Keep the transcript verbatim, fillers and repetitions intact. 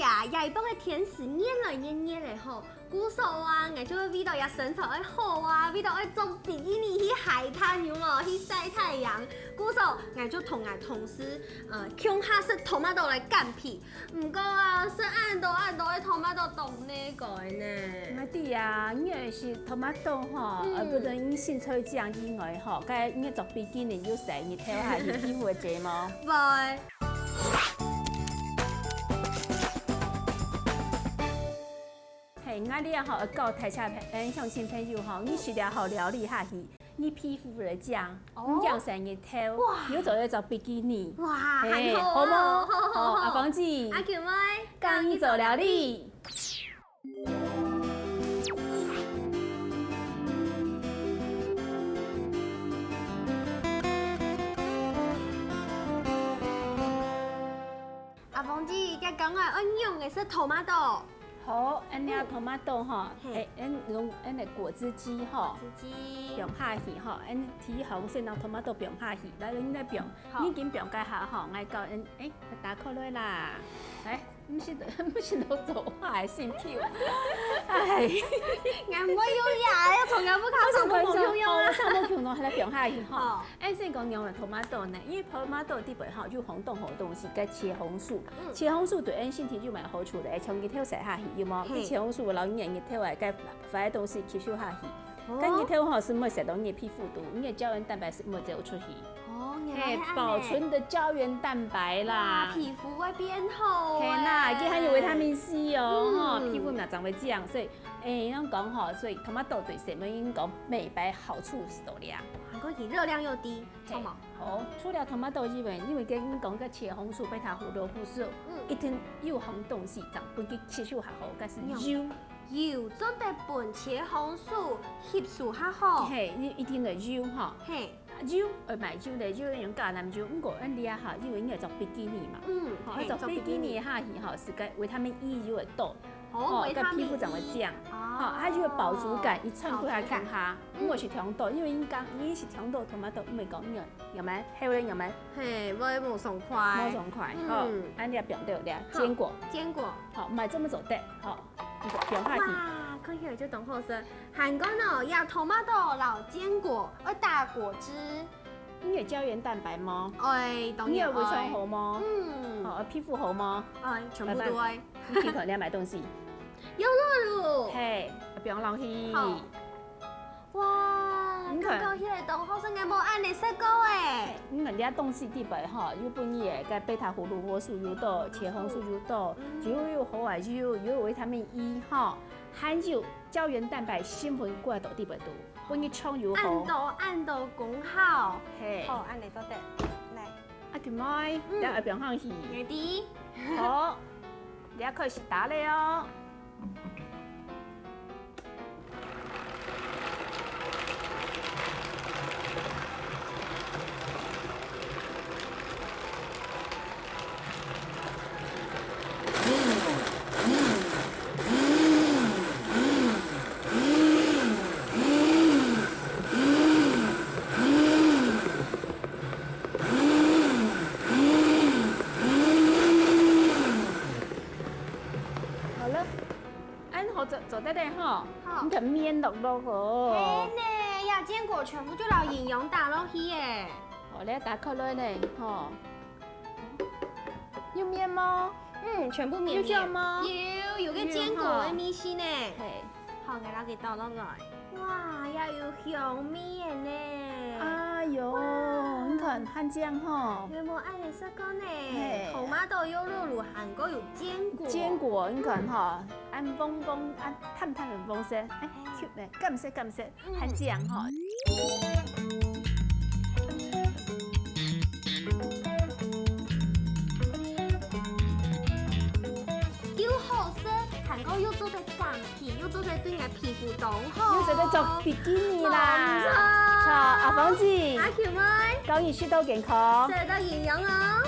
呀，這一擺个天時越來越熱了吼，故所啊，𠊎就會為著這身材愛好啊，為著愛著比基尼去海灘，有無？去曬太陽。故所，𠊎就同𠊎同事，呃，共下食tomato來減肥。毋過啊，食恁多恁多个tomato當難過呢。𠊎知啊，你愛食tomato吼，嗯。呃，不但你身材靚以外吼，該你著比基尼有曬日頭下去皮膚个遮無？會。 嘿，𠊎這下吼，教大家朋，嗯，鄉親朋友吼，你食了好料理下去，你皮膚會靚，哦。你樣曬日頭，哇。又做得著比基尼。哇，嘿，很好哦。好無？好，好，好。阿芳姊，阿球妹，教你做料理。 阿芳姊，該講啊，愛仰仔食tomato？好，恁樣tomato吼，嘿。欸，恁用恁个果汁機吼，果汁機。放下去吼，恁提紅色个tomato放下去，來，你來放，好。你緊放該下吼，𠊎教恁，欸，打開來啦，來。 毋係，毋係都做壞身體。哎。𠊎毋會用呀，愛同𠊎屋下上課無共樣啊。上課共樣，還來放下去吼。好。恁先講仰般tomato呢，因為tomato底背吼有當多好東西，該茄紅素，嗯。茄紅素對𠊎身體有蠻好處个，像日頭曬下去，有無？嘿。該茄紅素摎你个日頭个該壞个東西吸收下去。哦。該日頭吼係毋會曬到你个皮膚肚，你个膠原蛋白係毋會走出去。 哦，原來係恁仔。嘿，保存你个膠原蛋白啦。哇，皮膚會變好欸。嘿啦，佢還有維他命C哦，嗯。吼，皮膚嘛正會靚，所以，欸，恁樣講吼，所以tomato對身體講美白好處係多了。還過佢熱量又低，嘿，著無？好，除了tomato以外，因為跟你講个茄紅素、貝塔胡蘿蔔素，嗯。一定有好東西，正分佢吸收較好，該係油。嗯。油做得分茄紅素吸收較好。嘿，你一定愛油吼。嘿。 油，愛買油个，油用橄欖油，毋過恁樣哈，因為你愛著比基尼嘛。嗯，吼，嘿，著比基尼下去吼，係該維他命E就會多，哦，吼，該皮膚正會靚。維他命E。哦，吼，還有飽足感，一穿過來看哈，飽足感。嗯。毋會係忒多，因為你講，你係忒多，tomato毋會講你有，有無？還有人有無？嘿，會無爽快。無爽快，嗯。吼，恁樣放對了，好，堅果。堅果。好，買這麼做得，好。 放下去。哇，看起來就當好食。還過呢，這tomato摎堅果愛打果汁。你有膠原蛋白無？哎，當然愛。你有胃腸好無？嗯。哦，皮膚好無？哎，全部都愛。你去看你買東西。優酪乳。嘿，放落去。好。哇，你看。感覺起來當好食，𠊎無恁樣食過欸。你看這東西底背吼，有分你个該貝塔胡蘿蔔素有多，茄紅素有多，嗯。又有好个油，又有維他命E吼。 還有膠原蛋白成分蓋多底背肚，分你腸有好。恁多恁多功效。嘿。好，恁樣做得。來。阿金妹，嗯。這愛放下去。Ready？好，這開始打咧哦。 好了，恁好做，做得了吼。好。你看綿碌碌哦。嘿呢，這堅果全部就摎營養打落去耶。好，來打開來呢，吼。 有綿無？嗯，全部綿綿。有香無？有，有个堅果个味緒呢。有哈。嘿。好，𠊎摎佢倒落來。哇，也有香味个呢。哎喲，哇。你看，還靚吼。𠊎無恁樣食過呢。嘿。Tomato優酪乳還過有堅果。堅果，你看吼，恁黃黃，恁淡淡个黃色，哎，哎。Cute呢，感謝，感謝。 還靚吼。又好食，還過又做得減肥，又做得對𠊎皮膚當好。又做得著比基尼啦。無錯。好，阿芳姊。阿Q妹。祝你食到健康。食到營養哦。